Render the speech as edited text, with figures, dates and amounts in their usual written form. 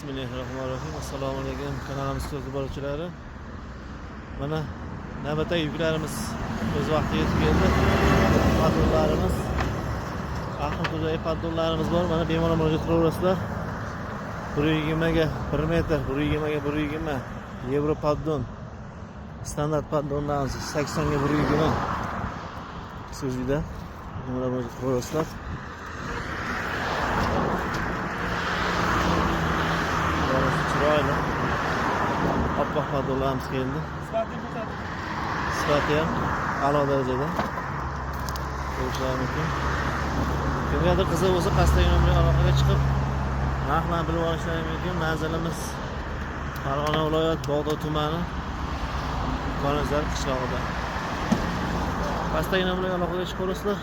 Bismillahirrohmanirrohim. Assalomu alaykum kanalimiz kuzatib boruvchilari. Mana navbatdagi yuklarimiz o'z vaqtida yetib keldi. Poddonlarimiz, har turdagi poddonlarimiz bor. Mana bemalol murojaat qilaverasizlar. 120 ga 1 metr, 120 ga 120 yevro poddon. Standart poddonlarimiz 80 ga 120 so'zida bemalol murojaat qilaverasizlar. Borasi chiroyli. Oppoq poddonlarimiz keldi. Sifati ham a'lo darajada. Ko'rishlari mumkin. Kimgadir qiziq bo'lsa, pastdagi nomerga aloqaga chiqib, narxlarni bilib olishlari mumkin. Manzilimiz Farg'ona viloyat Bog'dod tumani, Konizar qishlog'ida. Pastdagi nomerga aloqaga chiqaverasizlar.